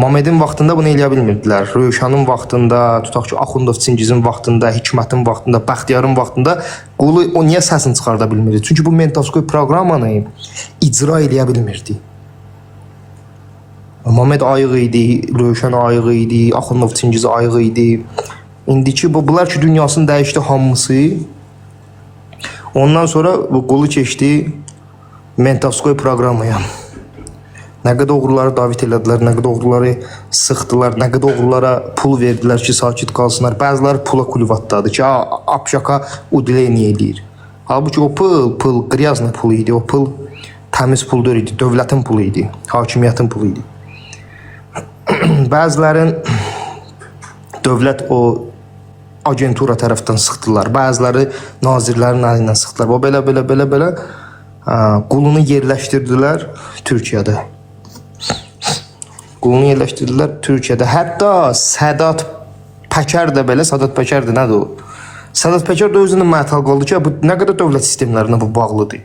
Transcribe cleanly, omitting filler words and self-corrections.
Mamedin vaxtında bunu eləyə bilmirdilər. Rövşanın vaxtında, tutaq ki, Axundov Çingizin vaxtında, Hikmətin vaxtında, Bəxtiyarın vaxtında Qulu o niyə səsini çıxarda bilmirdi? Çünki bu mentovskoy proqramını icra eləyə bilmirdi. Mamed ayıq idi, Rövşən ayıq idi, Axundov Çingiz ayıq idi. İndiki bu bunlar ki dünyasını dəyişdi hamısı. Ondan sonra bu Qulu keçdi mentovskoy proqramaya. Nə qədər oğruları davet elədilər, nə qədər oğruları sıxdılar, nə qədər oğrulara pul verdilər ki, sakit qalsınlar. Bəziləri pula kulvatdadır ki, "A, Apşaka udileniye eləyir." Halbuki o pul, pul qryazna pulu idi. O pul təmiz pul deyil idi, dövlətin pulu idi, hakimiyyətin pulu idi. Bəzilərin dövlət o agentura tərəfdən sıxdılar. Bəziləri nazirlərin əli ilə sıxdılar. Bu belə belə belə belə hə, qulunu yerləşdirdilər Türkiyədə. Qulunu yerləşdirdilər Türkiyədə. Hətta Sədat Pəkər də belə, Sədat Pəkər də nədir o? Sədat Pəkər də özünə mətal qaldı ki, bu nə qədər dövlət sistemlərinə bu bağlıdır.